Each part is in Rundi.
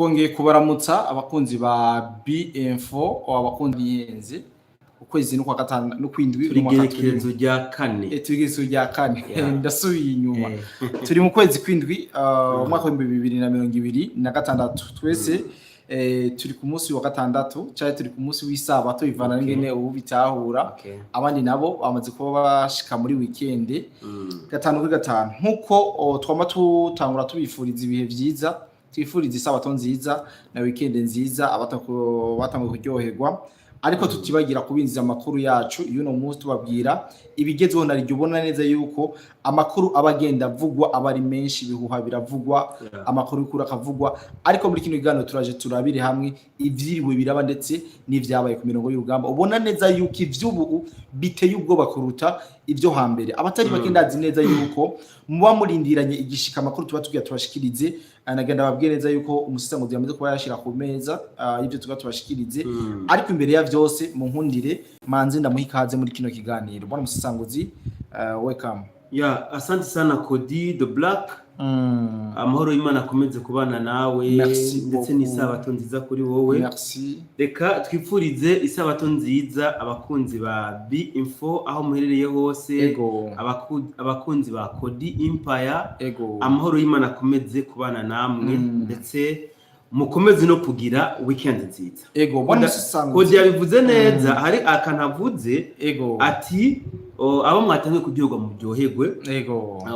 Twongeye kubaramutsa abakunzi ba B-Info, abakunzi b'inyenzi. Ukwezi n'ukwa gatanu n'ukwindwi. Turi igerekerezo rya kane. Turi igerekerezo rya kane. Ndasubiye inyuma. Turi mu kwezi kw'indwi, umwaka w'2026. Twese turi ku munsi wa gatandatu cyangwa turi ku munsi w'isabato, bivana n'ingene ubu bitahura. Abandi nabo bamaze kuba bashika muri weekend. Gatanu kuri gatanu, nk'uko twama tutangura tubifuriza ibihe vyiza, twifuriza isabato nziza na weekend nziza batanguye kuryoherwa, ariko tutibagira kubinjiza amakuru yacu y'uno munsi, tubabwira ibigezweho. Nariryo ubona neza yuko amakuru aba agenda avugwa aba ari menshi, ibihuha biravugwa, amakuru y'ukuri akavugwa, ariko muri kino kiganiro turaje turabire hamwe ivyiriwe biraba ndetse n'ivyabaye ku mirongo y'urugamba. Ubona neza yuko ivy'ubu biteye ubwoba kuruta ibyo hambere. Abatari bake ndazi neza yuko muba murindiranye igishika amakuru tuba tugira tubashikirize. Nagenda babwiye neza yuko umusisanguzi yamaze kuba yashira ku meza y'ivyo tuba tubashikirize. Ariko imbere ya vyose, mu nkundire manze ndamuha ikaze muri kino kiganiro. Bwana umusisanguzi, welcome. Ya, asante sana, Kodi the Black. Amahoro y'Imana akomeze kubana nawe. Merci ndetse beaucoup. N'isabato nziza kuri wowe. Merci. Reka twifurize isabato nziza abakunzi ba B Info aho muherereye hose, abakunzi ba Kodi Empire. Amahoro y'Imana akomeze kubana namwe, ndetse mukomeze no kugira weekend nziza. Ego, bwana umusisanguzi. Kodi yabivuze neza, hari akantu avuze ati abo mwatangiye kuryoherwa muryoherwe,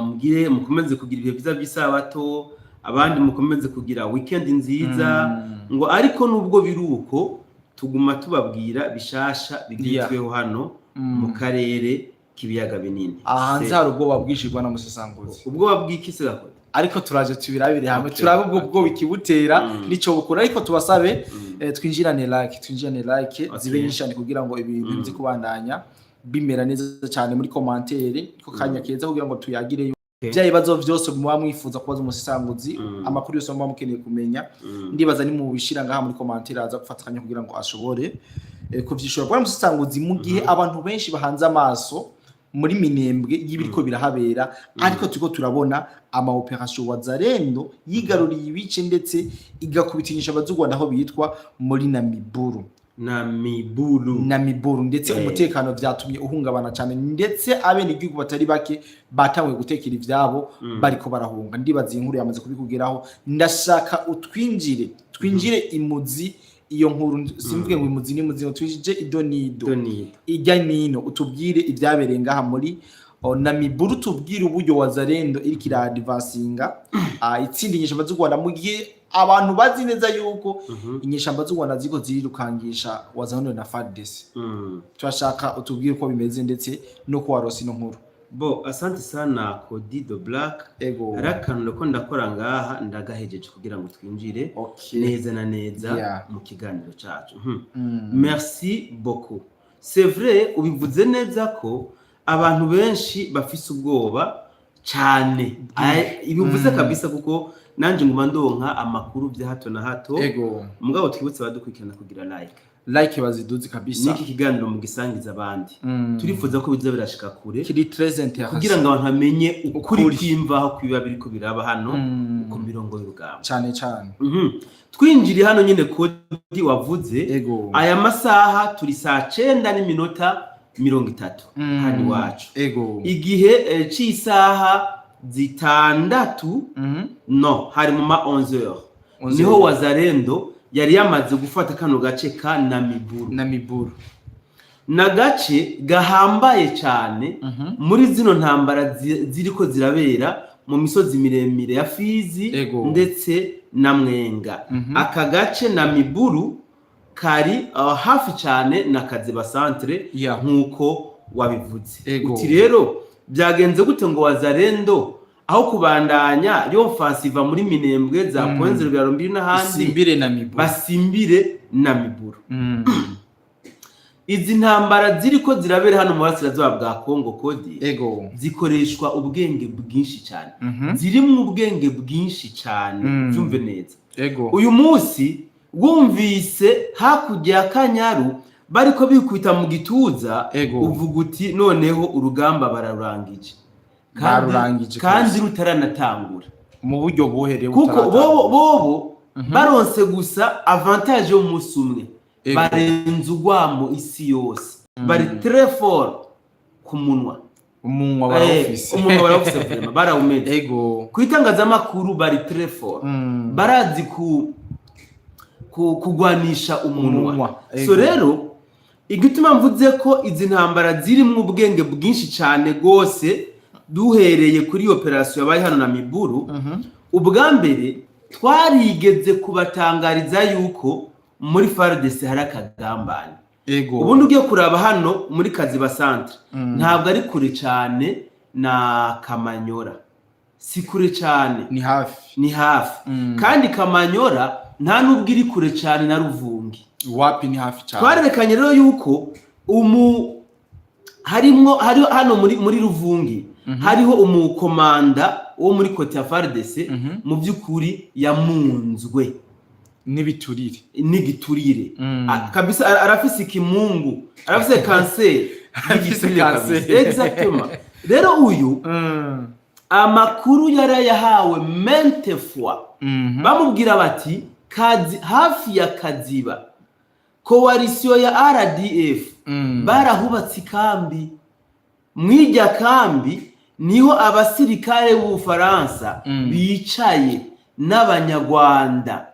mugire mukomeze kugira ibihe byiza by'isabato, abandi mukomeze kugira weekend nziza. Ngo ariko nubwo biri uko, tuguma tubabwira bishasha bigezweho hano mu karere k'ibiyaga binini. Aha hanze hari ubwoba bwinshi, bwana musesanguzi. Ubwoba bw'iki se, Gakode? Ariko turaje tubirabire hamwe, turabe ubwo bwoba ikibutera nico bukora. Ariko tubasabe twinjirane like, twinjirane like zibe nyinshi cyane kugira ngo ibintu bize kubandanya bimera neza cyane. Muri commentaire ko kanya keza kugira ngo tuyagire bya bibazo vyose muba mwifuza kubaza umusesanguzi, amakuru yose muba mukeneye kumenya. Ndibaza ni mu bishira ngaha muri commentaire, aza gufatikanya kugira ngo ashobore kuvyishura. Bwana musesanguzi, mu gihe abantu benshi bahanze amaso muri Minembwe y'ibiriko birahabera, ariko turiko turabona ama opération Wazalendo yigaruriye ibice ndetse igakubita inyeshamba z'u Rwanda aho bitwa muri Namiburu. Na Miburu. Namiburu, ndetse umutekano vyatumye uhungabana cyane, ndetse abenegihugu batari bake batanguye gutekera ivyabo, bariko barahunga. Ndibaza iyi nkuru yamaze kubikugeraho. Ndashaka utwinjire, twinjire imuzi iyo nkuru. Simvuge ngo imuzi n'imuzi, ngo twinjire ido n'ido. Donido. Ijya nino, utubwire ibyabereye ngaha muri Namiburu, tubwire uburyo Wazalendo iriko iradivansinga, itsinda inyeshamba z'u Rwanda, mu gihe abantu bazi neza yuko inyeshamba z'u Rwanda ziriko zirirukangisha Wazalendo na FARDC. Turashaka utubwire uko bimeze ndetse nuko warose ino nkuru. Bo, asante sana, Kodi the Black. Hari akantu ko ndakora ngaha, ndagahejeje kugira ngo twinjire neza na neza mu kiganiro cacu. Merci beaucoup. C'est vrai, ubivuze neza ko abantu benshi bafise ubwoba cane. Ibivuze kabisa, kuko nanje nguma ndonka amakuru vya hato na hato. Mugabo twibutse abadukurikirana kugira like. Like baziduze kabisa. N'iki kiganiro mugisangiza abandi. Turifuza ko biza birashika kure kiri très intéressant kugira ngo abantu bamenye ukuri Ukuri. kw'imvaho kwiba biriko biraba hano ku mirongo y'urugamba. Cane cane. Twinjiriye hano nyine, Kodi, wavuze aya masaha turi saa 9:30 hano iwacu, igihe c'isaha 6 no hari mu ma 11h 11 niho Wazalendo yari yamaze gufata kano gace ka Namiburu. Namiburu. N'agace gahambaye cyane muri zino ntambara ziriko zirabera mu misozi miremire ya Fizi ndetse na Mwenga. Aka gace Namiburu kari hafi cyane na Kaziba centre, nk'uko wabivuze. Uti rero byagenze gute ngo Wazalendo aho kubandanya y'offensive muri Minembwe za Point Zéro, Biraro mbiri n'ahandi, isimbire Namiburu? Basimbire Namiburu. Izi ntambara ziriko zirabera hano mu burasirazuba bwa Kongo, Kodi, zikoreshwa ubwenge bwinshi cyane, zirimwo ubwenge bwinshi cyane. Byumve neza. Uyu munsi wumvise hakurya ya Kanyaru bariko bikubita mu gituza, uvuga uti noneho urugamba bararurangije. Barurangije kandi kabisa. Rutaranatangura. Mu buryo buhereye? Kuko bobo Baronse gusa avantage y'umunsi umwe, barenze urwamo isi yose. Bari très fort ku munwa. Umunwa barawufise. Umunwa barawufise vraiment, barawumenye. Ku itangazamakuru bari très fort. Barazi ku kugwanisha umunwa. Umunwa, So rero igituma mvuze ko izi ntambara zirimwo ubwenge bwinshi cyane rwose, duhereye kuri opération yabaye hano na Miburu, ubwa mbere twarigeze kubatangariza yuko muri FARDC hari akagambane. Ubundi ugiye kuraba hano muri Kaziba centre, ntabwo ari kure cyane na Kamanyora, si kure cyane. Ni hafi. Ni hafi. Kandi Kamanyora nta nubwo iri kure cyane na Ruvungi. Wapi, ni hafi cyane. Twarerekanye rero yuko umu harimwo hari hano muri Ruvungi hariho umukomanda wo muri côté ya FARDC, mu by'ukuri yamunzwe n'ibiturire. N'igiturire. Kabisa arafise ikimungu, arafise kanseri Arafise y'igiturire kabisa. kanseri. Exactement. Rero uyu amakuru yarayahawe maintes fois. Bamubwira bati kazi hafi ya Kaziba, coalition ya RDF barahubatse ikambi. Mw'irya kambi niho abasirikare b'Ubufaransa bicaye n'Abanyarwanda.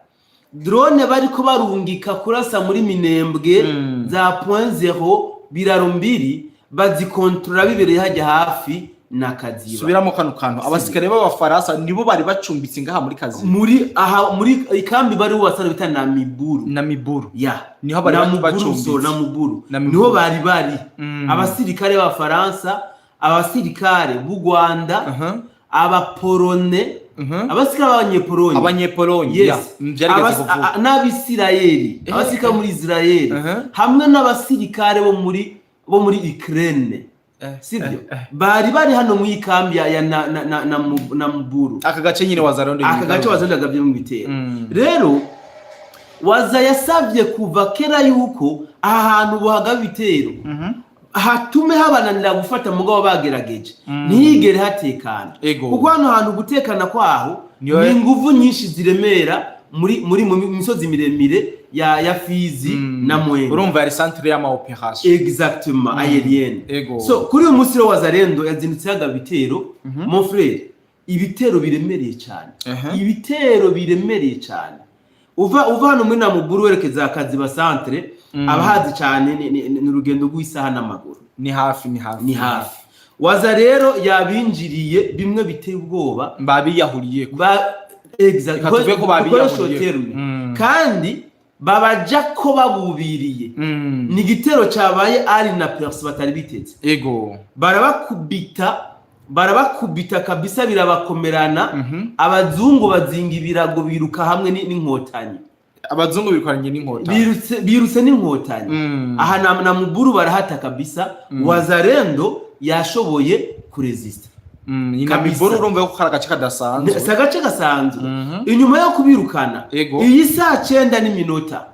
Drone bariko barungika kurasa muri Minembwe za Point Zéro, Biraro Mbiri, bazikontorora bibereye hajya hafi na Kaziba. Subiramo kano kantu: abasirikare b'Abafaransa nibo bari bacumbitse ngaha muri Kaziba? Muri aha muri ikambi bari bubatse bita na Miburu. Na Miburu. Ya. Niho bari Na Muburu. bacumbitse. So na Muburu. Na Muburu. Niho bari abasirikare b'Abafaransa, abasirikare b'u Rwanda, Abaporone, abasirikare b'Abanyepolonye. Abanyepolonye. Yes. Ya, vyarigeze kuvuga. N'Abisirayeli, abasirikare muri Israeli, hamwe n'abasirikare bo muri Ukraine, sibyo? Bari hano mu ikambi ya na Muburu. Aka gace nyine Wazalendo. Aka gace Wazalendo yagabye mu bitero. Rero Waza yasabye kuva kera yuko aha hantu buhagaba ibitero, hatume habananira gufata, mugabo bagerageje ntihigere hatekana. Kuko hano hantu gutekana kwaho ni inguvu nyinshi ziremera muri mu misozi miremire ya Fizi na Mwenga. Urumva yari centre y'ama opération. Exactement, aérienne. So kuri uyu munsi rero Wazalendo yazindutse yagaba ibitero, mon frère, ibitero biremereye cyane. Ibitero biremereye cyane. Uva hano muri Namuburu werekeza Kaziba centre, abahazi cyane, ni urugendo rw'isaha n'amaguru. Ni hafi, ni hafi. Ni hafi. Waza rero yabinjiriye bimwe biteye ubwoba. Babiyahuriye. Ba exact. Reka tuvuge ko babiyahuriye. Dukoreshe terme. Kandi babaja ko babubiriye. Ni igitero cyabaye ari na perse batari biteze. Barabakubita, barabakubita kabisa, birabakomerana. Abazungu bazinga ibirago biruka hamwe n'Inkotanyi. Abazungu bikoranye n'Inkotanyi. Birutse n'Inkotanyi. Aha na Muburu barahata kabisa. Wazalendo yashoboye kuresista. Ni na Kabisa. Miburu, urumva ko kari agace kadasanzwe. Si agace gasanzwe. Inyuma yo kubirukana, iyi saa 9 n'iminota,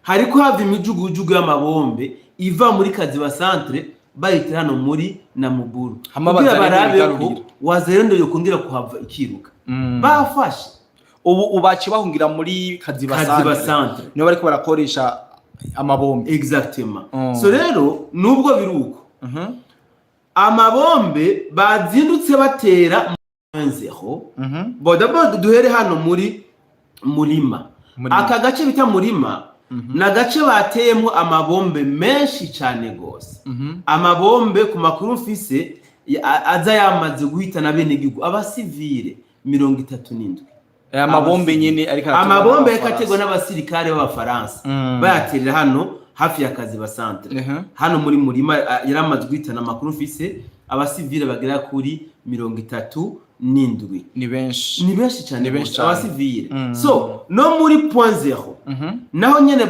hariko hava imijugujugu y'amabombe iva muri Kaziba centre, bayitira hano muri Namuburu Hama kugira Wazalendo barabe ko bigarurira. Wazalendo yokongera kuhava ikiruka. Bafashe. Ubu ubaci bahungira muri Kaziba Kaziba centre. Centre. Niho bariko barakoresha amabombe. Exactement. So rero nubwo biri uko, amabombe bazindutse batera nzeho. Bon, d'abord duhere hano muri Murima. Murima. Aka gace bita Murima ni agace bateyemo amabombe menshi cyane gose. Amabombe, ku makuru mfise, aza yamaze guhitana benegihugu, abasivile 37. Amabombe nyene ariko araterwa Amabombe n'Abafaransa. yakategwa n'abasirikare b'Abafaransa, bayaterera hano hafi ya Kaziba centre. Hano muri Murima yaramaze guhitana, amakuru mfise, abasivile bagera kuri 37. Ni benshi. Ni benshi cyane Ni benshi rwose, cyane. abasivile. So no muri Point Zéro naho nyene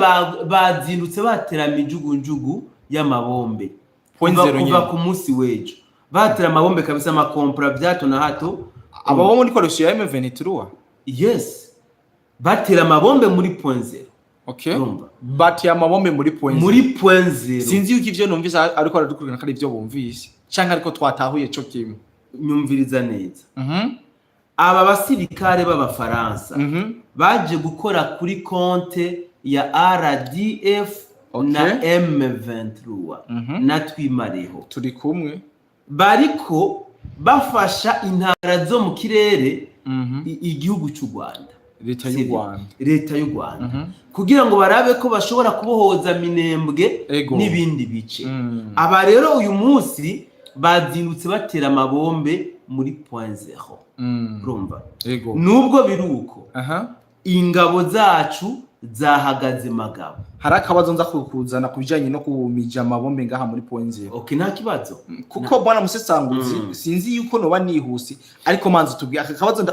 bazindutse batera imijugujugu y'amabombe. Point Kuva Zero kuva nyene. ku munsi w'ejo batera amabombe kabisa, amakompra bya hato na hato. Abo bo muri coalition ya M23? Yes, batera amabombe muri Point Zéro. Urumva? Bateye amabombe muri Point Zéro. Muri Point Zéro. Sinzi yuko ivyo numvise ariko aradukurikirana ko ari ivyo bumvise canke ariko twatahuye co kimwe. Nyumviriza neza. Aba basirikare b'Abafaransa Baje gukora kuri compte ya RDF na M23 na Twimareho. Turi kumwe. Bariko bafasha intara zo mu kirere igihugu cy'u Rwanda. Leta y'u Sivyo? Rwanda. Leta y'u Rwanda, kugira ngo barabe ko bashobora kubohoza Minembwe n'ibindi bice. Aba rero uyu munsi bazindutse batera amabombe muri Point Zéro. Urumva, nubwo biri uko, ingabo zacu zahagaze magabo. Hari akabazo nza kukuzana ku bijyanye no kumija amabombe ngaha muri Point Zéro. Okay, nta kibazo. Kuko bwana musesanguzi, sinzi yuko noba nihuse, ariko manzi tubwiye aka kabazo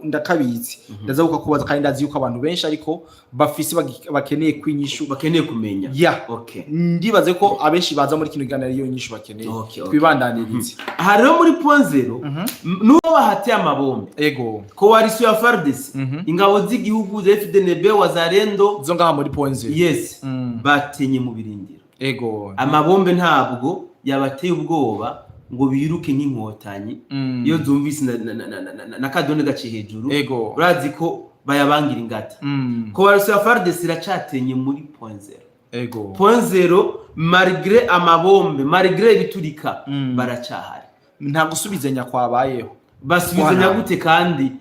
ndakabitse, ndaza kukakubaza, kandi ndazi yuko abantu benshi ariko bafise bakeneye kwinyishu. Bakeneye kumenya. Ya, ndibaze ko abenshi baza muri kino kiganiro iyo nyishu bakeneye. Twibandanirize. Aha rero muri Point Zéro, nubwo bahateye amabombe, coalition ya FARDC, ingabo z'igihugu za FDNB, Wazalendo zo ngaha muri Point Zéro. Yes, batenye mu birindiro. Amabombe ntabwo yabateye ubwoba ngo biruke nk'inkotanyi iyo zumvise na kadone gaciye hejuru. Urazi ko bayabangira ingata. Coalition ya FARDC iracatenye muri Point Zéro. Point Zéro, malgré amabombe, malgré ibiturika, baracahari. Nta gusubizanya kwabayeho. Basubizanya Wana. gute kandi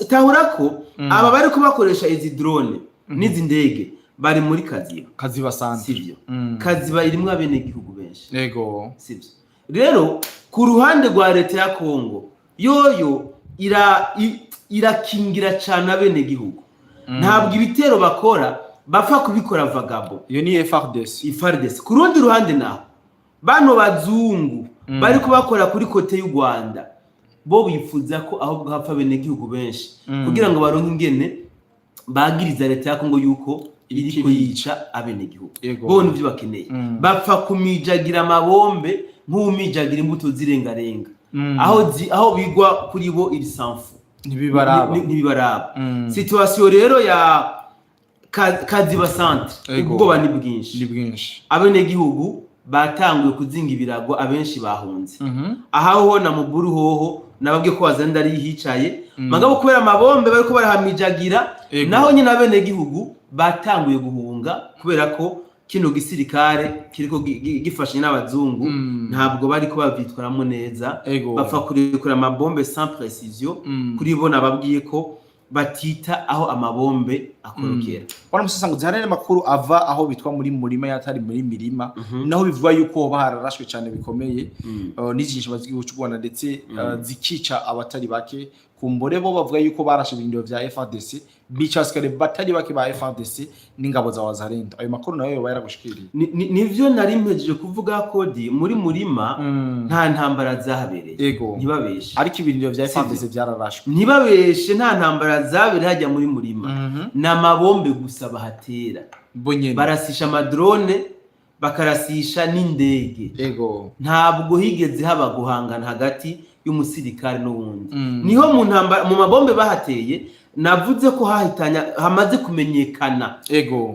tahura ko aba bariko bakoresha izi drone n'izi ndege bari muri Kaziba. Kaziba sante. Sivyo? Kaziba irimwo abenegihugu benshi. Sivyo? Rero ku ruhande rwa leta ya Kongo, yoyo irakingira cane abenegihugu. Ntabwo ibitero bakora bapfa kubikora vagabo. Iyo ni FARDC. FARDC. Ku rundi ruhande naho, bano bazungu bariko bakora kuri côté y'u Rwanda, bo bifuza ko ahubwo hapfa abenegihugu benshi kugira ngo baronke ingene bagiriza leta ya Kongo yuko iriko yica abenegihugu. Bo nivyo bakeneye. Bapfa kumijagira amabombe nk'umijagira imbuto z'irengarenga. Aho bigwa kuri bo iri sanfu. Ntibibaraba. Ntibibaraba. Situation rero ya Kaziba centre, ubwoba ni bwinshi. Ni bwinshi. Abenegihugu batanguye kuzinga ibirago, abenshi bahunze. Aha ho na muburu hoho nababwiye ko wazanda ari hicaye magabo kubera amabombe bariko barahamijagira. Naho nyine abenegihugu batanguye guhunga kubera ko kino gisirikare kiriko gifashanye n'abazungu ntabwo bariko bavyitwaramwo neza. Bapfa kurekura amabombe sans précision. Kuri bo nababwiye ko batita aho amabombe akorokera. Bwana musesanguzi, hari n'amakuru ava aho bitwa muri murima yatari muri mirima, naho bivuga yuko hoba hararashwe cyane bikomeye n'izi nyeshyamba z'igihugu cy'u Rwanda, ndetse zikica abatari bake. Kumbure bo bavuga yuko barashe ibirindiro vya FARDC, bica abasirikare batari bake ba FARDC n'ingabo za Wazalendo. Ayo makuru nayo yoba yaragushikiriye? Nivyo nari mpejeje kuvuga ko di muri murima nta ntambara zahabereye. Ntibabeshe. Ariko ibirindiro vya Sivyo. FARDC vyararashwe. Ntibabeshe, nta ntambara zabereye hajya muri murima. Ni amabombe gusa bahatera. Bo nyene. Barasisha amadrone, bakarasisha n'indege. Ntabwo higeze haba guhangana hagati y'umusirikare n'uwundi. Niho mu ntambara, mu mabombe bahateye, navuze ko hahitanya hamaze kumenyekana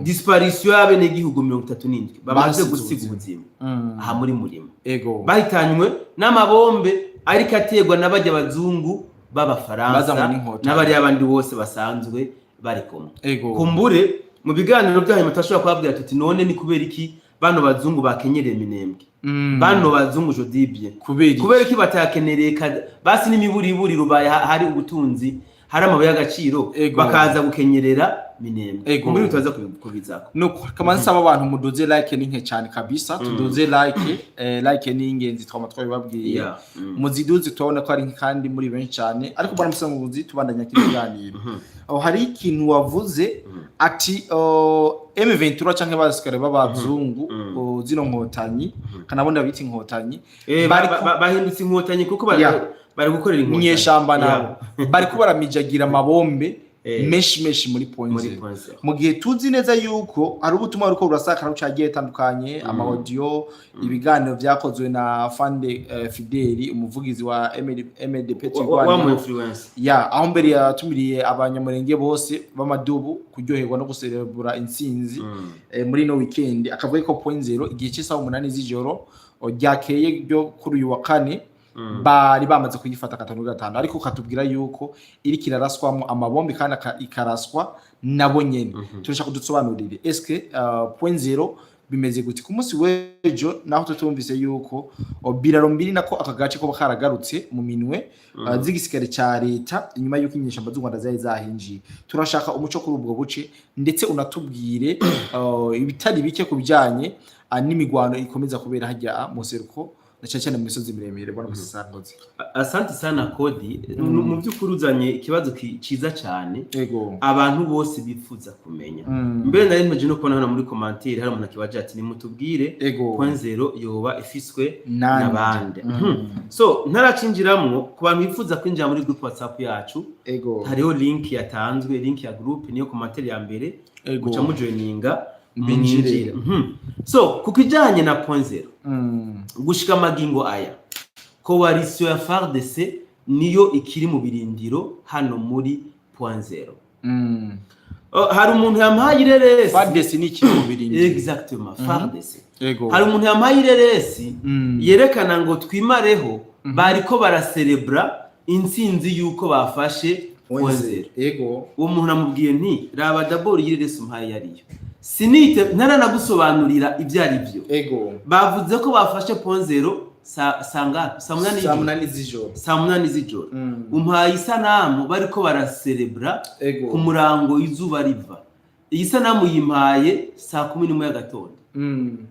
disparition y'abenegihugu 37 bamaze Basize gusiga ubuzima. ubuzima aha muri murima, bahitanywe n'amabombe ariko aterwa n'abajya abazungu b'abafaransa Bazanywe n'inkotanyi. n'abariya abandi bose basanzwe bari kumwe. Kumbure mu biganiro byanyu mutashobora kubabwira tuti: "None ni kubera iki bano bazungu bakenyereye Minembwe?" Bano bazungu jodibye. Kubera iki? Kubera iki batakenereye basi n'imiburiburi Rubaye hari ubutunzi, hari amabuye y'agaciro, bakaza gukenyerera Minembwe? Kumbure tutaza kubizako. Nuko kamanzi nsaba abantu muduze like, ni nke cyane kabisa. Tuduze like, like ni ingenzi, twama twabibabwiye. Muziduze, tubona ko ari nke kandi muri benshi cyane. Ariko bwana musanguzi, tubandanya kino kiganiro, aho hari ikintu wavuze ati M23 canke basikare b'abazungu, zino nkotanyi, kanabona bita inkotanyi, bari bahindutse inkotanyi kuko bari gukorera inkotanyi. Inyeshamba nabo bariko baramijagira amabombe menshi menshi muri Muri Point Zéro, Point Zéro. mu gihe tuzi neza yuko hari ubutumwa buriko burasakara bucagiye tandukanye, ama audio, ibiganiro vyakozwe na Fande Fideli, umuvugizi wa MDP Wa mu Twirwaneho. influence. Ya, aho mbere yatumiriye abanyamurenge bose b'amadubu kuryoherwa no guserebura intsinzi muri no weekend, akavuga ko Point Zéro igihe cy'isaha 8 z'ijoro ryakeye ryo kuri uyu wa kane. Bari bamaze kuyifata gatanu gatanu, ariko katubwira yuko iriko iraraswamwo amabombe kandi ikaraswa nabo nyene. Turashaka kudusobanurire, eske Point Zero bimeze gute ku munsi w'ejo, naho tutumvise yuko biraro mbiri nako aka gace ko karagarutse mu minwe z'igisirikare ca leta inyuma yuko inyeshamba z'u Rwanda zari zahinjiye? Turashaka umuco kuri ubwo buce, ndetse unatubwire ibitari bike ku bijanye n'imigwano ikomeza kubera hajya mu seruko na cyane cyane mu misozi miremire, bwana Musasangozi. Asante sana, Kodi. Mu by'ukuri uzanye ikibazo ciza cyane abantu bose bifuza kumenya. Mbere nari mpejeje no kubona hano muri commentaire hari umuntu akibaje ati: "Nimutubwire Point Zero yoba ifiswe Nande? Nabande?" So ntaracinjiramwo, ku bantu bifuza kwinjira muri group WhatsApp yacu, hariho link yatanzwe, link ya group niyo commentaire ya mbere. Muca mujoininga. Mbinjire. Mwinjire. So ku kijanye na Point Zero, gushika amagingo aya, coalition ya FARDC niyo ikiri mu birindiro hano muri Point Zero. Oh, hari umuntu yampaye ireresi. FARDC ni ikiri mu birindiro? Exactement, FARDC. Hari umuntu yampaye ireresi yerekana ngo twimareho bariko baraserebra intsinzi yuko bafashe Point Zero. Uwo muntu namubwiye nti: "Raba d'abord iyi reresi umpaye yariyo, sinite ntaranagusobanurira ibyo ari byo." Bavuze ko bafashe Point Zero saa ngapi? Saa 8 Saa y'ijoro. 8 z'ijoro. Saa 8 z'ijoro. Umpaye isanamu bariko baraserebra ku murango izuba riva. Iyi sanamu yimpaye saa 11 y'agatondo.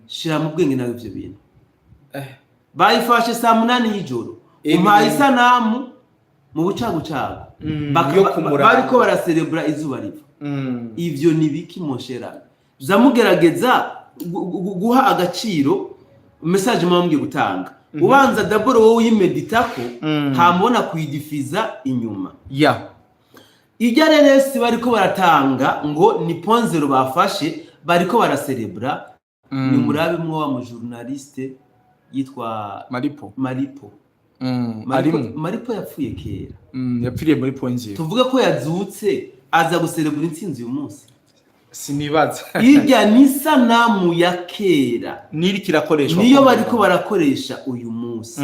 Shira mu bwenge nawe ivyo bintu. Bayifashe saa 8 y'ijoro, umpaye isanamu mu bucagucagu Yo ku murango. bariko baraserebura izuba riva. Ivyo ni biki moshera zamugerageza guha agaciro message muba mugiye gutanga? Ubanza d'abord wowe uyimeditako, hambona kuyidifiza inyuma. Ijya reresi bariko baratanga ngo ni Point Zero bafashe, bariko baraserebura, ni murabe mwo wa mujournaliste yitwa Maripo. Maripo. Maripo, Arimo. Maripo yapfuye kera. Yapfiriye muri Point Zero. Tuvuge ko yazutse aza guserebura intsinzi uyu munsi? Sinibaza. Irya ni isanamu ya kera. Niriko irakoreshwa. Niyo bariko barakoresha uyu munsi.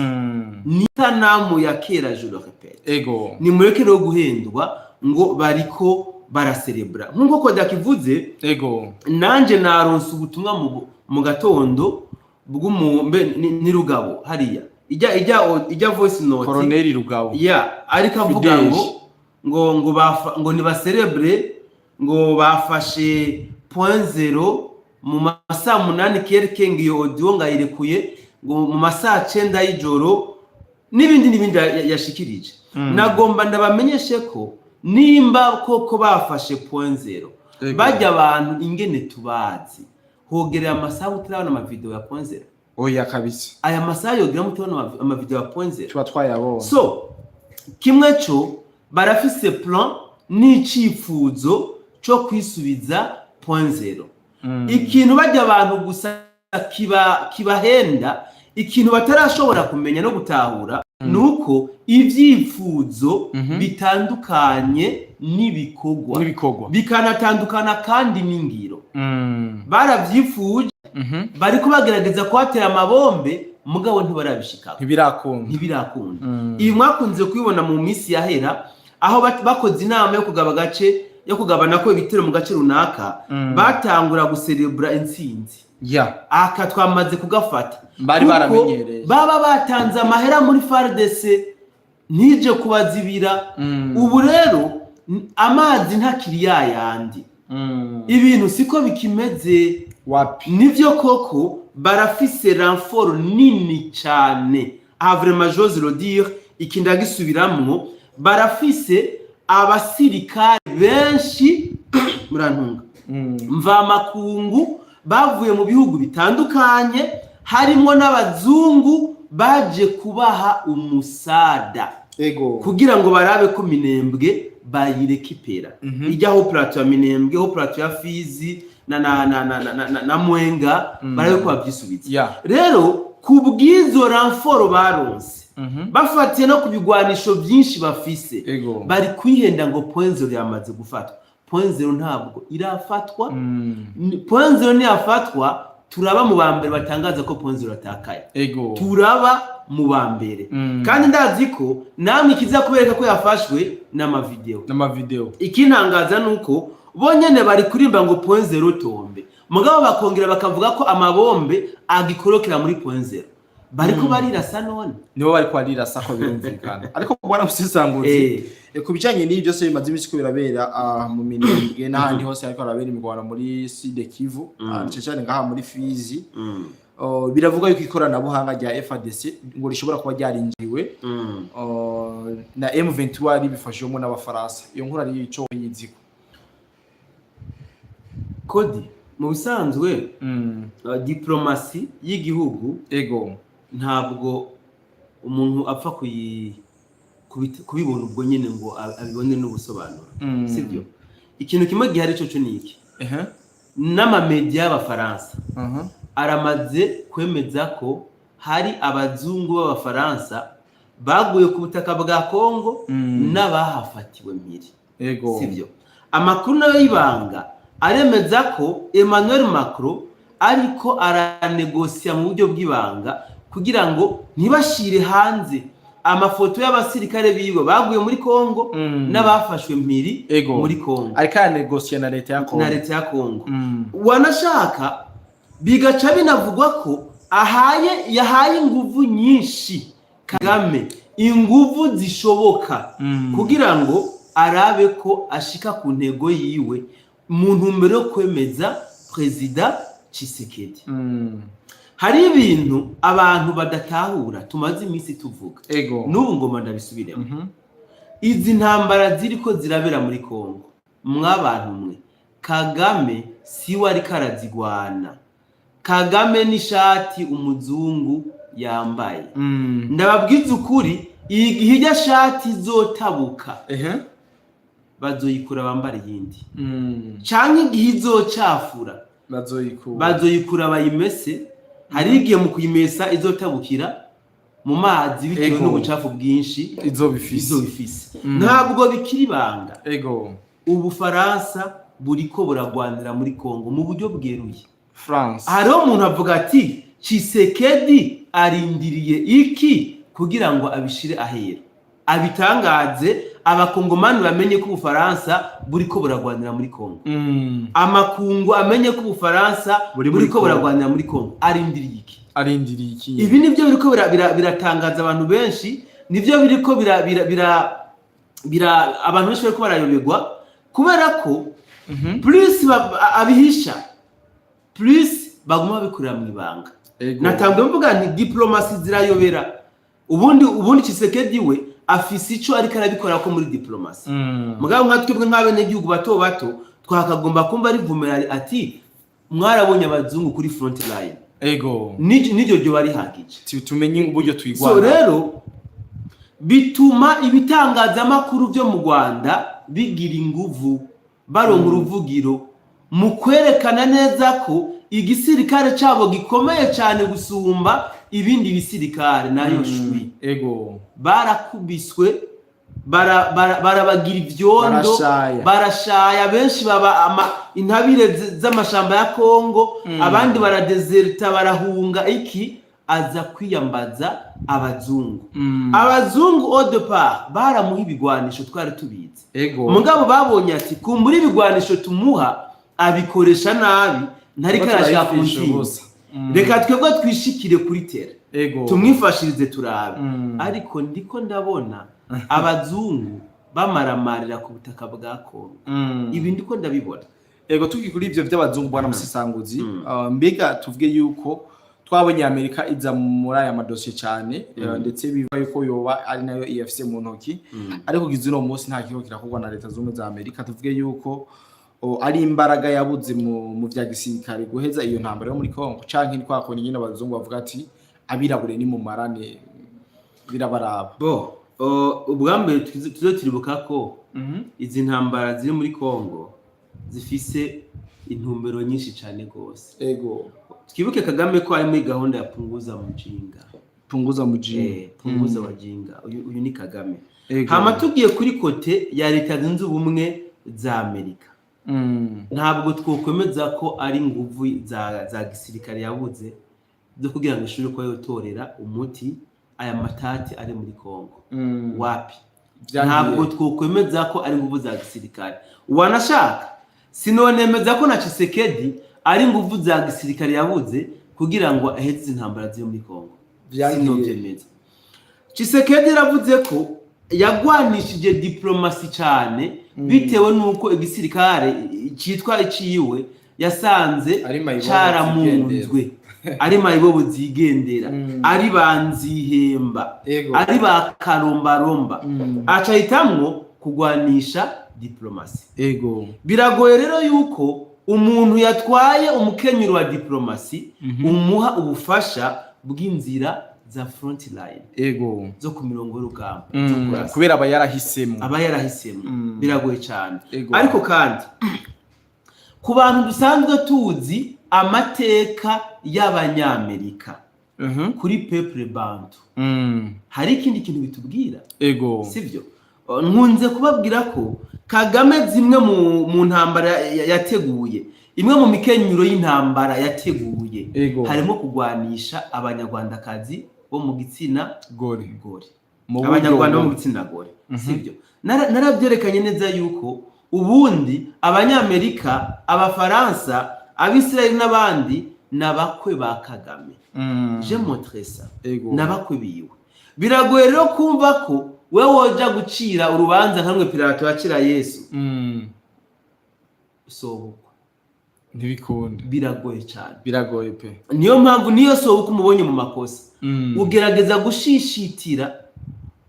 Ni isanamu ya kera, je le répète. Nimureke rero guhendwa ngo bariko baraserebura nk'uko Kodakivuze. Nanje naronse ubutumwa mu gatondo bw'umu mbe ni Rugabo hariya ijya voice note. Koroneli Rugabo. Ya, ariko avuga Fidèle. ngo nibaserebre ngo bafashe Point Zero mu masaa 8 kereke, ngo iyo audio ngayirekuye ngo mu masaa 9 y'ijoro n'ibindi n'ibindi yashikirije. Nagomba ndabamenyeshe ko nimba koko bafashe Point Zero, bajya abantu ingene tubazi, hogerera amasaha utarabona amavideo ya Point Zero? Oya kabisa. Aya masaha yogera mutabona amavideo ya Point Zero? Tuba twayabonye. So kimwe cyo, barafise plan n'icifuzo cyo kwisubiza Point Zero. Ikintu bajya abantu gusa kiba kibahenda, ikintu batarashobora kumenya no gutahura, ni uko ibyifuzo bitandukanye n'ibikorwa. N'ibikorwa. Bikanatandukana kandi n'ingiro. Barabyifuje, bariko bagerageza kuhatera amabombe, mugabo ntibarabishikako. Ntibirakunda. Ntibirakunda. Ibi mwakunze kubibona mu minsi yahera, aho bakoze inama yo kugaba agace, yo kugabana ko ibitero mu gace runaka, batangura guserebura intsinzi. Aka twamaze kugafata. Bari Kuko baramenyereye. baba batanze amahera muri FARDC ntije kubazibira. Ubu rero amazi ntakiri yayandi. Ibintu siko bikimeze. Wapi. Nivyo koko barafise renfort nini cyane. Aha vraiment j'ose le dire, iki ndagisubiramwo: barafise abasirikare benshi, murantunga, mvamakungu bavuye mu bihugu bitandukanye, harimo n'abazungu baje kubaha umusada kugira ngo barabe ko Minembwe bayirekipera. Ijyaho plateau ya Minembwe, ho plateau ya Fizi na Mwenga, barabe ko bavyisubiza. Rero ku bw'izo renfort baronse, bafatiye no ku bigwanisho byinshi bafise, bari kwihenda ngo Point Zero yamaze gufatwa. Point Zero ntabwo irafatwa. Point Zero niyafatwa, Turaba mu ba mbere batangaza ko Point Zero atakaye. Turaba mu ba mbere. Kandi ndazi ko namwe ikiza kubereka ko yafashwe n'amavideo. N'amavideo. Ikintangaza ni uko bonyene bari kurimba ngo Point Zero tombe, mugabo bakongera bakavuga ko amabombe agikorokera muri Point Zero, bariko barirasa none. Nibo bariko barirasa ko birumvikana, ariko bwana Musesanguzi, ku bijanye n'ibi byose bimaze iminsi ko birabera mu Minembwe n'ahandi hose ariko harabera imirwano muri Sud Kivu, cane cane ngaha muri Fizi, biravuga yuko ikoranabuhanga rya FARDC ngo rishobora kuba ryarinjiwe na M23 ribifashijwemo n'Abafaransa. Iyo nkuru ari ico yiziko? Kodi mu bisanzwe, diplomasi y'igihugu ntabwo umuntu apfa kubibona ubwo nyine ngo abibone n'ubusobanuro. Sibyo? Ikintu kimwe gihari cyo ni iki: n'amamedia y'Abafaransa aramaze kwemeza ko hari abazungu b'Abafaransa baguye ku butaka bwa Kongo n'abahafatiwe mpiri. Sibyo? Amakuru nayo y'ibanga aremeza ko Emmanuel Macron ariko aranegosiya mu buryo bw'ibanga kugira ngo ntibashire hanze amafoto y'abasirikare biwe baguye muri Kongo n'abafashwe mpiri muri Kongo. Ariko aranegosiya na leta ya Kongo. Na leta ya Kongo. Wanashaka bigaca binavugwa ko ahaye yahaye inguvu nyinshi Kagame, inguvu zishoboka, kugira ngo arabe ko ashika ku ntego yiwe mu ntumbero yo kwemeza Perezida Tshisekedi. Hari ibintu abantu badatahura tumaze iminsi tuvuga, n'ubu ngoma ndabisubiremo. Izi ntambara ziriko zirabera muri Kongo, mwabantu mwe, Kagame siwe ariko arazigwana. Kagame n'ishati umuzungu yambaye. Ndababwiza ukuri, igihe irya shati izotabuka, bazoyikura bambara iyindi, canke igihe izocafura, bazoyikura. Bazoyikura bayimese. Hari igihe mu kuyimesa izotabukira mu mazi bitewe n'ubucafu bwinshi izoba ifise. Izoba ifise. Ntabwo bikiri ibanga, Ubufaransa buriko buragwanira muri Kongo mu buryo bweruye. France. Hariho umuntu avuga ati: "Tshisekedi arindiriye iki kugira ngo abishire ahera, abitangaze, Abakongomani bamenye ko Ubufaransa buriko buragwanira muri Kongo, amakungu amenye ko Ubufaransa Buri muri buriko Kongo." buragwanira muri Kongo"? Arindiriye iki? Arindiriye iki? Ibi nibyo biriko biratangaza abantu benshi, nibyo biriko bira, bira, bira, bira abantu benshi bariko barayoberwa, kubera ko plus abihisha, plus baguma babikorera mu ibanga. Natambwe mvuga nti diplomasi zirayobera. Ubundi Tshisekedi we afise ico ariko arabikora ko muri diplomasi. Mugabo nka twebwe nk'abenegihugu bato bato twakagomba kumva rivumera ati: "Mwarabonye abazungu kuri front line." N'iryo ryo barihagije. Tumenye uburyo So twigwana. rero bituma ibitangazamakuru byo mu Rwanda bigira inguvu, baronka uruvugiro mu kwerekana neza ko igisirikare cabo gikomeye cyane gusumba ibindi bisirikare nayo shwi. Barakubiswe, barabagira ivyondo. Barashaya. Barashaya benshi, baba intabire z'amashamba ya Kongo. Abandi baradezerta, barahunga. Iki aza kwiyambaza abazungu. Abazungu au départ baramuha ibigwanisho, twari tubizi. Mugabo babonye ati kumbura ibigwanisho tumuha abikoresha nabi, ntariko arashaka ku Turayifisha ntsinzi. ubusa. Reka twebwe twishikire kuri terrain, tumwifashirize turabe. Ariko ndiko ndabona abazungu bamaramarira ku butaka bwa Kongo. Ibi ndiko ndabibona. Ego, tuki kuri ivyo vy'abazungu, bwana Musisanguzi, mbega tuvuge yuko twabonye Amerika iza muri aya madosiye cyane, ndetse biva yuko yoba ari nayo ifise mu ntoki, ariko kugeza uno munsi nta kiriko kirakorwa na Leta Zunze Ubumwe za Amerika. Tuvuge yuko ari imbaraga yabuze mu vya gisirikare guheza iyo ntambara yo muri Kongo, canke ni kwa kundi nyine abazungu bavuga ati: "Abirabure ni mumarane, birabaraba"? Bo ubwa mbere tuze turibuka ko izi ntambara ziri muri Kongo zifise intumbero nyinshi cyane rwose. Twibuke Kagame ko ari muri gahunda ya punguza mujinga. Punguza mujinga. Punguza wajinga. Uyu ni Kagame. Hama tugiye kuri côté ya Leta Zunze Ubumwe za Amerika. Ntabwo twokwemeza ko ari inguvu za gisirikare yabuze zo kugira ngo ishobore kuba yotorera umuti aya matati ari muri Kongo. Wapi. Ntabwo twokwemeza ko ari inguvu za gisirikare. Wanashaka sinonemeza ko na Tshisekedi ari inguvu za gisirikare yabuze kugira ngo aheze izi ntambara ziri muri Kongo. Sinovyemeza. Tshisekedi yaravuze ko yagwanishije diplomasi cyane, bitewe n'uko igisirikare cyitwa iciwe yasanze Ari mayibobo. caramunzwe, ari mayibobo zigendera, ari banzihemba, ari ba karombaromba, aca ahitamwo kugwanisha diplomasi. Biragoye rero yuko umuntu yatwaye umukenyero wa diplomasi umuha ubufasha bw'inzira za front line, zo ku mirongo y'urugamba, zo kurasa. Kubera aba yarahisemo. Aba yarahisemo. Biragoye cyane. Ariko kandi ku bantu dusanzwe tuzi amateka y'Abanyamerika kuri peuple bantu, hari ikindi kintu bitubwira. Sibyo, nkunze kubabwira ko Kagame zimwe mu ntambara yateguye, imwe mu mikenyero y'intambara yateguye, harimo kugwanisha Abanyarwandakazi bo mu gitsina gore. Gore. Mu buryo Abanyarwanda bo mu gitsina gore. Sibyo, narabyerekanye neza yuko ubundi Abanyamerika, Abafaransa, Abisirayeli n'abandi ni abakwe ba Kagame. Je montre ça. N'abakwe biwe. Biragoye rero kumva ko wewe woja gucira urubanza nkamwe Pilato yacira Yesu. Sohokwa. Ntibikunda. Biragoye cyane. Biragoye pe. Niyo mpamvu niyo sohoka umubonye mu makosa, ugerageza gushishitira,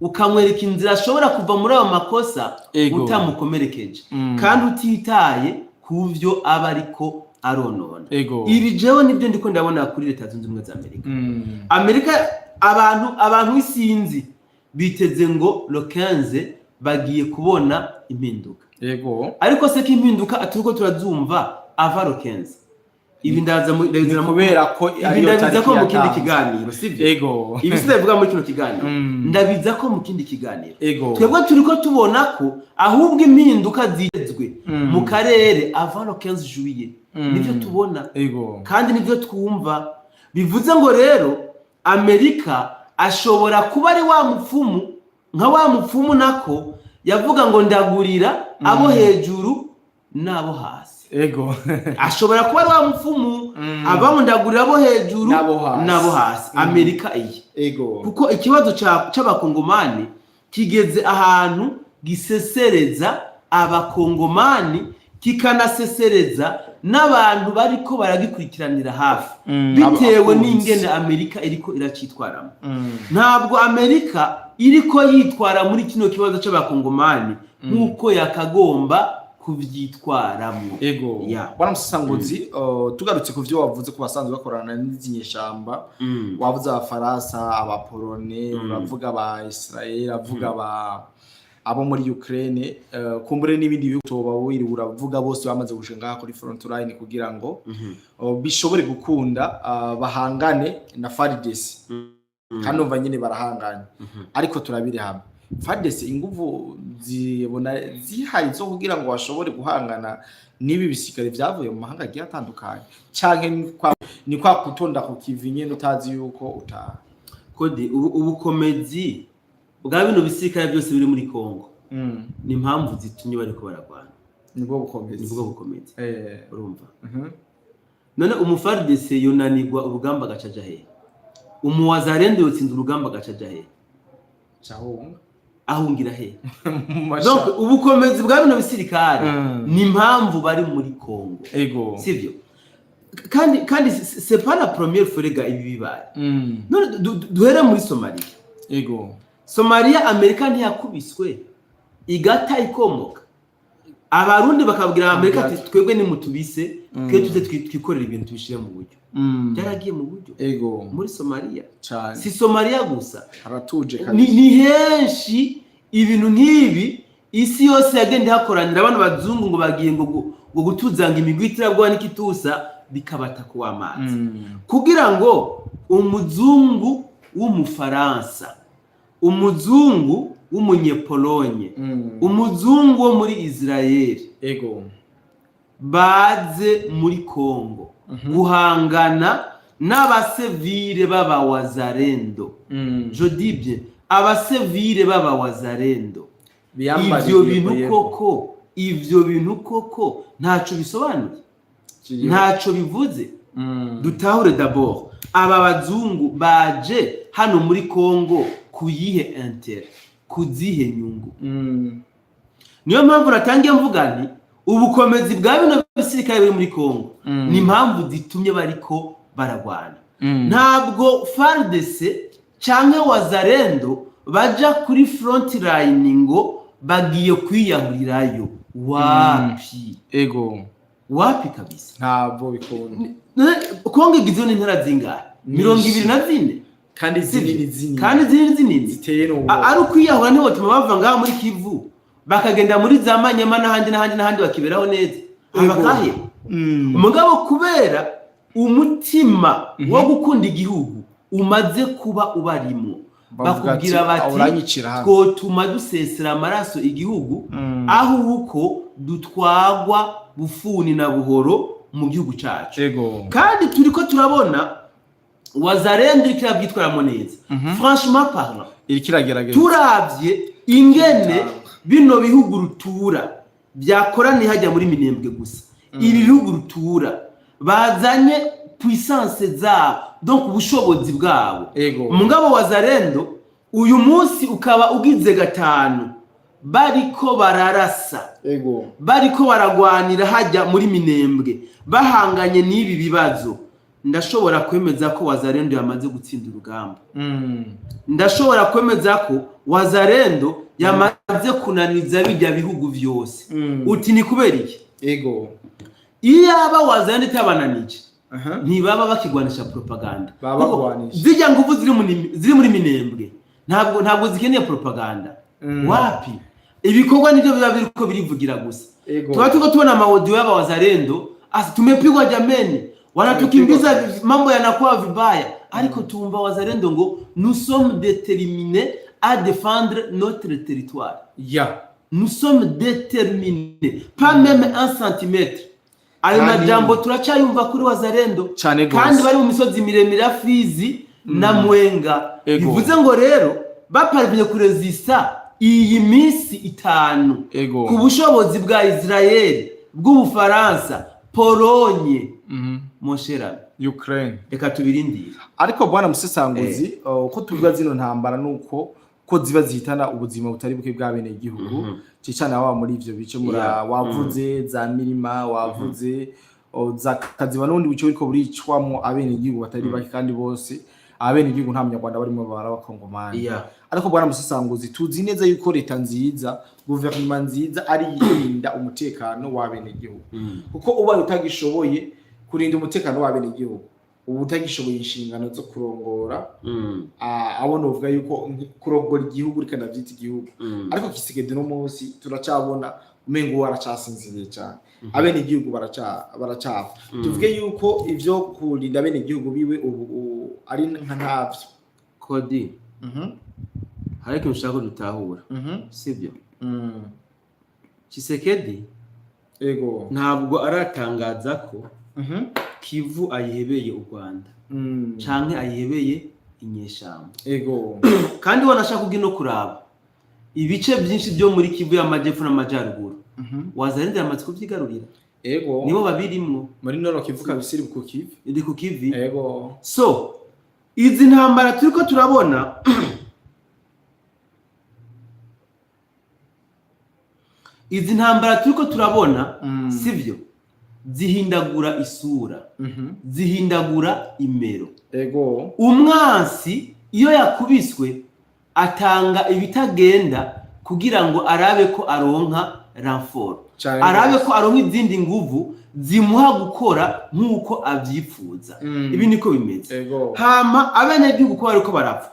ukamwereka inzira ashobora kuva muri ayo makosa utamukomerekeje, kandi utitaye ku byo aba ariko aronona. Ibi jewe nibyo ndiko ndabona kuri Leta Zunze Ubumwe za Amerika. Amerika, abantu isinzi biteze ngo le 15 bagiye kubona impinduka. Ariko se ko impinduka turiko turazumva ava le 15? Ibi ndaza Ni kubera ko ibi ariyo ndabiza tariki ko mu kindi yatanzwe. kiganiro, sibyo? Ibi sindabivuga muri kino kiganiro. Ndabiza ko mu kindi kiganiro. Twebwe turiko tubona ko ahubwo impinduka zitezwe mu karere avant le 15 juillet. Nivyo tubona kandi nivyo twumva. Bivuze ngo rero Amerika ashobora kuba ari wa mupfumu, nka wa mupfumu nako yavuga ngo ndagurira abo hejuru n'abo hasi. Ashobora kuba ari wa mupfumu aba ngo ndagurira abo hejuru n'abo hasi. N'abo hasi. Amerika iyi, kuko ikibazo c'Abakongomani kigeze ahantu gisesereza Abakongomani, kikanasesereza n'abantu bariko baragikurikiranira hafi, bitewe abakunzi. n'ingene Amerika iriko iracitwaramo. Ntabwo Amerika iriko yitwara muri kino kibazo c'Abakongomani nk'uko yakagomba kuvyitwaramwo. Bwana Musasanguzi, tugarutse ku vyo wavuze ku basanzwe bakorana n'izi nyeshamba, wavuze Abafaransa, Abaporone, uravuga aba Israel, uravuga abo muri Ukraine, kumbure n'ibindi bihugu toba wiriwe uravuga, bose bamaze gushika ngaha kuri front line kugira ngo bishobore gukunda, bahangane na FARDC. Kandi umva nyine barahanganye. Ariko turabire hamwe, FARDC inguvu zibona zihari zo kugira ngo bashobore guhangana n'ibi bisikare vyavuye mu mahanga agiye atandukanye, canke ni kwa kutonda ku kivi nyene utazi yuko utaha? Kode ubukomezi bwa bino bisirikare byose biri muri Kongo ni impamvu zitumye bariko baragwana. Nibwo bukomezi. Nibwo bukomezi. Urumva, none umu FARDC yonanirwa urugamba agaca aja hehe? Umuwazarende yotsinda urugamba agaca aja hehe? Cahunga. Ahungira hehe? Mu mashamba. Donc ubukomezi bwa bino bisirikare ni impamvu bari muri Kongo. Sivyo? Kandi c'est pas la première fois rega ibi bibaye. None duhere muri Somalia. Somalia, Amerika ntiyakubiswe igata ikomoka, Abarundi bakabwira Amerika ati twebwe nimutubise, twe tuze twikorere ibintu, tubishire mu buryo. Byaragiye mu buryo muri Somalia. Cane. Si Somalia gusa. Haratuje kabisa. Ni henshi ibintu nk'ibi. Isi yose yagenda ihakoranira abana bazungu ngo bagiye ngo gutuzanga imigwi iterabwoba n'ikitusa, bikabata ku amazi. Kugira ngo umuzungu w'Umufaransa, umuzungu w'Umunyepolonye, umuzungu wo muri Israel. Baze muri Kongo guhangana n'abasivile b'abawazarendo. Je dis bien abasivile b'abawazarendo. Biyambariye. Ivyo bintu yego. koko, ivyo bintu koko ntaco bisobanuye? Kiriho. Ntaco bivuze? Dutahure d'abord, aba bazungu baje hano muri Kongo kuyihe intérêt, kuzihe nyungu? Niyo mpamvu natangiye mvuga nti ubukomezi bwa bino bisirikare biri muri Kongo ni impamvu zitumye bariko baragwana. Ntabwo FARDC canke Wazarendo baja kuri front line ngo bagiye kwiyahurirayo. Wapi? Wapi kabisa. Ntabwo bikunda. Kongo igizwe n'intara zingahe? 24. Kandi zinini zinini. Kandi zinini zinini. Ziteye n'ubwoba. Ari ukwiyahura, ntibotuma bava ngaho muri Kivu bakagenda muri za Manyema n'ahandi n'ahandi n'ahandi, bakiberaho neza. Abakahe umugabo, kubera umutima wo gukunda igihugu umaze kuba ubarimo, Bavuga ati, bakubwira bati "Uranyicira hano." Twotuma dusesera amaraso igihugu aho uko dutwagwa bufuni na buhoro mu gihugu cacu. Kandi turiko turabona Wazarendo iriko iravyitwaramo neza, franchement parlant. Iriko iragerageza. Turavye ingene bino bihugu rutura byakoraniye hajya muri Minembwe gusa, ibi bihugu rutura bazanye puissance zabo, donc ubushobozi bwabo. Mugabo Wazarendo uyu munsi ukaba ugize gatanu bariko bararasa, bariko baragwanira hajya muri Minembwe, bahanganye n'ibi bibazo. Ndashobora kwemeza ko Wazarendo yamaze gutsinda urugamba. Ndashobora kwemeza ko Wazarendo yamaze kunaniza bijya bihugu vyose. Uti ni kubera iki? Iyaba Wazarendo itabananije, ntibaba bakigwanisha propaganda. Baba Kuko bagwanisha. zirya nguvu ziri muri Minembwe ntabwo zikeneye propaganda. Wapi, ibikorwa nivyo biba biriko birivugira gusa. Tuba turiko tubona ama audio y'aba Wazarendo asi tumepigwa jameni, wanatukimbiza, Tumepigwa. mambo yanakuwa vibaya, ariko tumva Wazarendo ngo nous sommes déterminés à défendre notre territoire. Nous sommes déterminés, pas même un centimètre. Ayo majambo turacayumva kuri Wazarendo Cane gose. kandi bari mu misozi miremire ya Fizi na Mwenga. Bivuze ngo rero baparvenye kurezista iyi minsi 5 ku bushobozi bwa Israel, bw'Ubufaransa, Polonye, mon cher ami. Ukraine. Reka tubirindire. Ariko bwana musesanguzi, uko tuvuga zino ntambara nuko ko ziba zihitana ubuzima butari buke bwa bene igihugu, cyane ababa muri ivyo bice mura wavuze za mirima, wavuze za Kaziba n'ubundi buce buriko buricwamwo abene igihugu batari bake, kandi bose abene igihugu nta munyarwanda barimo, bara abakongomani. Ariko bwana musesanguzi, tuzi neza yuko leta nziza, guverinoma nziza, ari irinda umutekano w'abene igihugu, kuko ubaye utagishoboye kurinda umutekano w'abene igihugu, uba utagishoboye inshingano zo kurongora. Abo novuga yuko kurongora igihugu, reka ndavyita igihugu. Ariko Tshisekedi no munsi turacabona umengo we aracasinziriye cyane, abene igihugu baracapfa. Tuvuge yuko ivyo kurinda abene igihugu biwe ubu ari nka ntavyo. Kodi, hari ikintu ushaka ko dutahura, sibyo? Tshisekedi ntabwo aratangaza ko Kivu ayihebeye u Rwanda canke ayihebeye inyeshamba. Kandi wanashaka kugira no kuraba ibice byinshi byo muri Kivu y'amajyepfo n'amajyaruguru, Wazarendo yamaze kuvyigarurira. Nibo babirimwo. Muri Nord Kivu kabisa, iri ku Kivu. Iri ku Kivi. So izi ntambara turiko turabona, izi ntambara turiko turabona, sivyo, zihindagura isura, zihindagura imero. Umwansi iyo yakubiswe atanga ibitagenda kugira ngo arabe ko aronka renfort, arabe ko aronka izindi nguvu zimuha gukora nk'uko avyipfuza. Ibi niko bimeze. Hama abenegihugu ko bariko barapfa,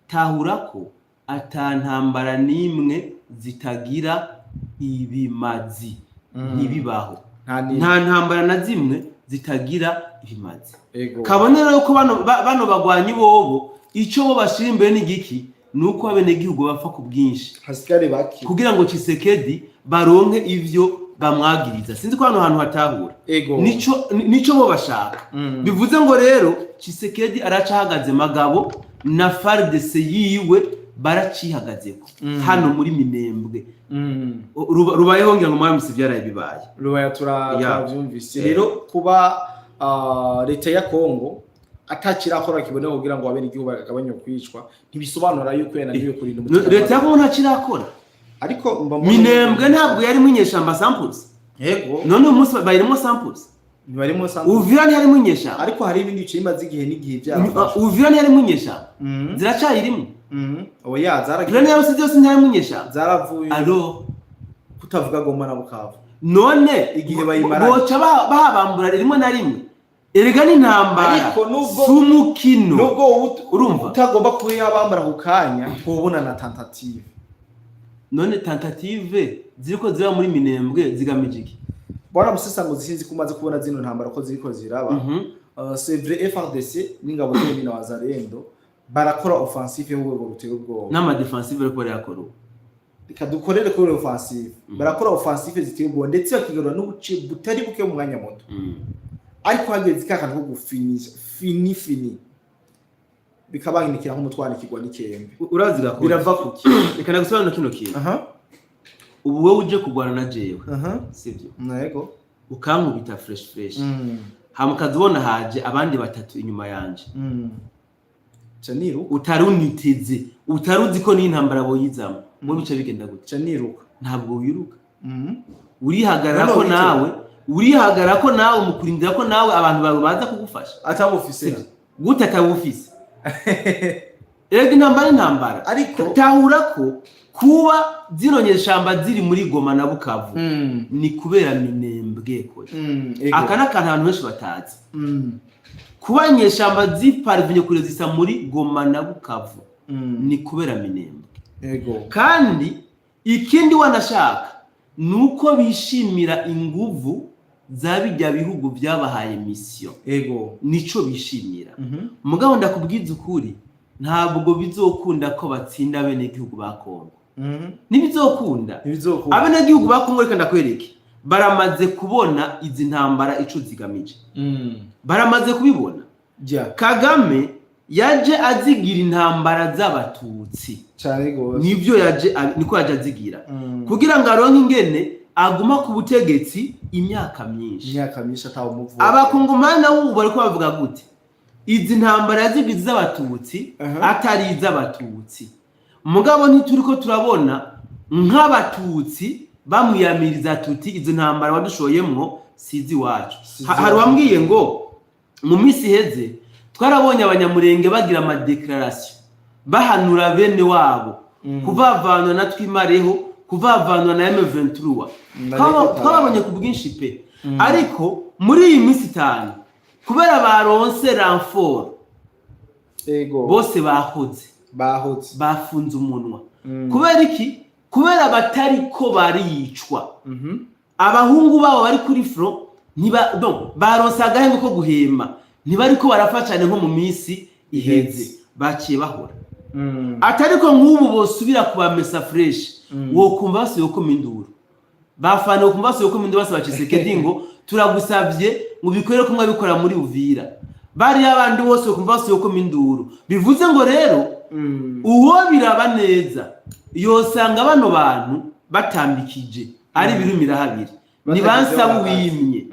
tahura ko ata ntambara n'imwe zitagira ibimazi. Ntibibaho. Nta ni Nta ntambara na zimwe zitagira ibimazi. Kabone rero ko bano bagwanyi bobo ico bo bashira imbere ni igiki? Ni uko abenegihugu bapfa ku bwinshi hasigare bake kugira ngo Tshisekedi baronke ivyo Bamwagiriza, sinzi ko hano hantu hatahura. Nico bo bashaka. Bivuze ngo rero Tshisekedi aracahagaze magabo na FARDC yiwe baracihagazeko hano muri Minembwe. Rubayeho ngira ngo mwabise byaraye bibaye. Rubaya turavyumvise. Rero kuba leta ya Kongo atakirakora kiboneka kugira ngo abene igihugu bagabanye kwicwa, ntibisobanura yuko yananiwe kurinda umutekano. Leta ya Kongo ntakirakora. Ariko mba mbona- Minembwe ntabwo yarimo inyeshamba 100%. None uyu munsi bayirimo 100%? Ntibarimo Uvira ntiyarimo inyeshamba. Ariko hari ibindi bice bimaze igihe n'igihe byarafashwe. Uvira ntiyarimo inyeshamba, ziracayirimo. Oya, zaragiye. Uvira ntiyarimo zose, ntiyarimo inyeshamba. Zaravuye. Alors? Kutavuga Goma na Bukavu. None Igihe bayimaranye. boca bahabambura rimwe na rimwe. Erega n'intambara Ariko si umukino. Nubwo Urumva? utagomba kuyabambara ku kanya, ntubona na tentative. None tentative ziriko ziba muri Minembwe zigamije iki? Bwana Musesanguzi, sinzi ko umaze kubona zino ntambara ko ziriko ziraba. C'est vrai, FARDC n'ingabo z'Uburundi na Wazalendo barakora offensive yo mu rwego ruteye ubwoba. N'ama défensive ariko barayakora ubu. Reka dukorere kuri offensive. Barakora offensive ziteye ubwoba, ndetse bakigarura n'ubuce butari buke mu mwanya muto, ariko hageze ka kantu ko gufinisha, fini fini, bikabanginikira nk'umutwanikirwa n'ikembe. Urazi gakora. Birava kuki? Reka nagusobanurira kino kintu. Ubu wowe uje kurwana na jewe, sibyo? Yego. Ukankubita fresh fresh, hama ukaza ubona haje abandi batatu inyuma yanje. Ca niruka. Utari uniteze, utari uzi ko n'intambara boyizamo, wowe bica bigenda gute? Ca niruka. Ntabwo wiruka. Urihagarara None ko wicaye. Nawe urihagarara ko nawe mu kurindira ko nawe abantu bawe baza kugufasha. Atabufise. Gute atabufise? Erega intambara intambara. Ariko Tahura ko kuba zino nyeshamba ziri muri Goma na Bukavu ni kubera Minembwe koje. Aka ni akantu abantu benshi batazi. Kuba inyeshamba ziparvenye kurezisa muri Goma na Bukavu ni kubera Minembwe. Kandi ikindi wanashaka ni uko bishimira inguvu za bijya bihugu byabahaye mission. Nico bishimira. Mugabo ndakubwiza ukuri, ntabwo bizokunda ko batsinda abenegihugu ba Kongo. Ntibizokunda. Ntibizokunda. Abenegihugu ba Kongo, reka ndakwereke, baramaze kubona izi ntambara ico zigamije. Baramaze kubibona. Kagame yaje azigira intambara z'Abatutsi. Cyane gose. Nibyo yaje, niko yaje azigira kugira ngo aronke ingene aguma ku butegetsi imyaka myinshi. Imyaka myinshi atawumuvuga. Abakongomani nabo ubu bariko bavuga gute? Izi ntambara yazigize iz'Abatutsi, atari iz'Abatutsi, mugabo ntituriko turabona nk'Abatutsi bamwiyamiriza tuti: "Izi ntambara wadushoyemwo si iz'iwacu." Si Hari iwacu. uwambwiye ngo mu minsi iheze twarabonye Abanyamurenge bagira ama déclarations bahanura bene wabo kuvavanwa na Twimareho, kuvavanwa na M23. Twababonye ku bwinshi pe. Ariko muri iyi minsi 5, kubera baronse renfort, bose bahoze. Bahoze. Bafunze umunwa. Kubera iki? Kubera batariko baricwa. Abahungu babo bari kuri front ntiba, donc baronse agahembe ko guhema, ntibariko barapfa cyane nko mu minsi iheze, baciye bahora. Atariko nk'ubu bosubira kubamesa fresh, wokumva basubiye gukoma induru, bafana wokumva basubiye gukoma induru basaba Tshisekedi ngo: "Turagusavye ngo bikorere ko mwabikora muri Uvira." Bariya abandi bose wokumva basubiye gukoma induru. Bivuze ngo rero uwo biraba neza yosanga bano bantu batambikije ari ibirumira habiri. Nibansaba uwimye,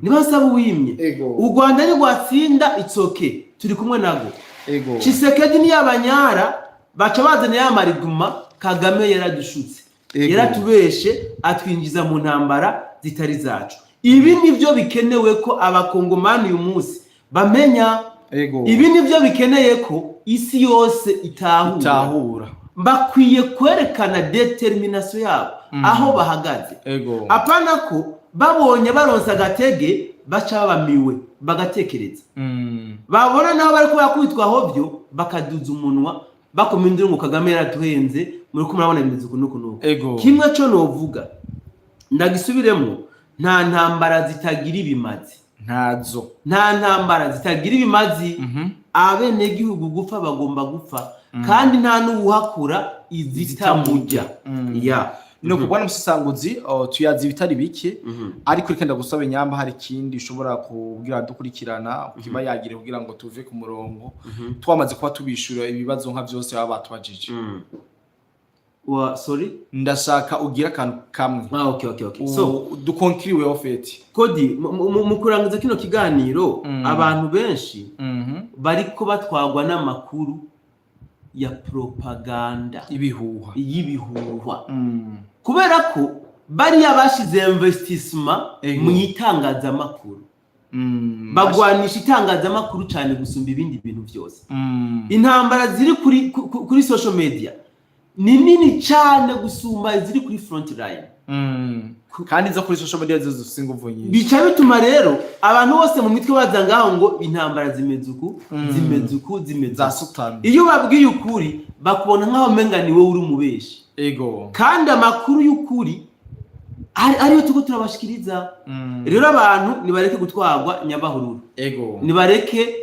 nibansaba uwimye. U Rwanda nirwatsinda, it's okay, turi kumwe nago. Tshisekedi niyabanyara baca bazana ya mariguma: "Kagame yaradushutse, yaratubeshe, atwinjiza mu ntambara zitari zacu." Ibi nivyo bikenewe ko Abakongomani uyu munsi bamenya. Ibi nivyo bikeneye ko isi yose itahura. Itahura. Bakwiye kwerekana détermination yabo, aho bahagaze. Apana ko babonye baronse agatege baca babamiwe bagatekereza, babona naho bariko barakubitwa hovyo bakaduza umunwa bakoma induru ngo: "Kagame yaratuhenze, muriko murabona bimeze uku n'uku n'uku." Kimwe co novuga, ndagisubiremo: nta ntambara zitagira ibimazi. Ntazo. Nta ntambara zitagira ibimazi. Abenegihugu gupfa bagomba gupfa, kandi nta n'uwuhakura izitamurya. Ya. Ni ukubona umusisanguzi, oh, tuyazi ibitari bike, ariko reka ndagusaba nyamba hari ikindi ushobora kubwira dukurikirana kiba yagire kugira ngo tuve ku murongo twamaze kuba tubishura ibibazo nka byose baba batubajije. Wa, sorry? Ndashaka ugira akantu kamwe. Ah, okay. So dukonkiriwe au fait. Kodi, mu kurangiza kino kiganiro, abantu benshi bariko batwagwa n'amakuru ya propaganda, ibihuha, y'ibihuha, kubera ko bariya bashize investissement mu itangazamakuru, bagwanisha itangazamakuru cyane gusumba ibindi bintu byose. Intambara ziri kuri social media ni nini cyane gusumba iziri kuri front line. Kandi zo kuri social media zo zifise inguvu nyinshi. Bica bituma rero abantu bose mu mitwe baza ngaho ngo intambara zimeze uku, zimeze uku, zimeze za uku. Sultan. Iyo babwiye ukuri, bakubona nk'aho umenga ni wowe uri umubeshi, kandi amakuru y'ukuri ariyo turiko turabashikiriza. Rero abantu nibareke gutwarwa nyabahururu, nibareke,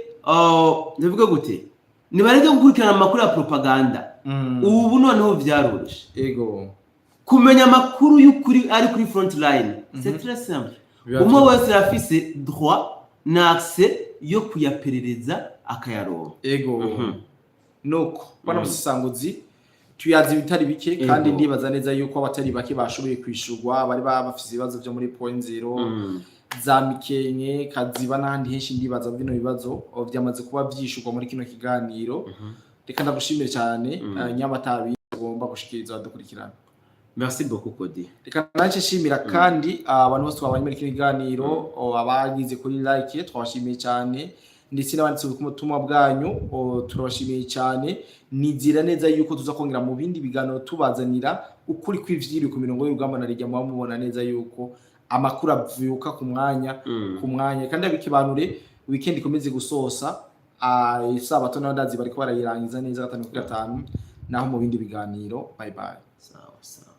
ndavuga gute, nibareke gukurikirana amakuru ya propaganda. Ubu noneho vyaroroshe kumenya amakuru y'ukuri ari kuri front line. C'est très simple. Biba Umwe vyoroshe. wese arafise droit na accès yo kuyaperereza akayaronka. Nuko bana musisanguzi, tuyazi ibitari bike kandi ndibaza neza yuko abatari bake bashoboye kwishurwa bari baba bafise ibibazo vyo muri Point Zero, za Mikenke, Kaziba n'ahandi henshi. Ndibaza bino bibazo vyamaze kuba vyishurwa muri kino kiganiro. Reka ndagushimire cyane. Nyamatabi ugomba gushikiriza abadukurikirana. Merci beaucoup, Kodi. Reka nanje nshimira kandi abantu bose twabanye muri kino kiganiro, abagize kuri like twabashimiye cyane, ndetse n'abanditse ubutumwa bwanyu, turabashimiye cyane. Nizera neza yuko tuza kongera mu bindi biganiro tubazanira ukuri kw'ivyiri ku mirongo y'urugamba, na rijya muba mubona neza yuko amakuru avyuka ku mwanya ku mwanya. Kandi abikibanure weekend ikomeze gusosa, isabato nayo ndazi bariko barayirangiza neza gatanu kuri gatanu. Naho mu bindi biganiro, bye bye. Sawa sawa.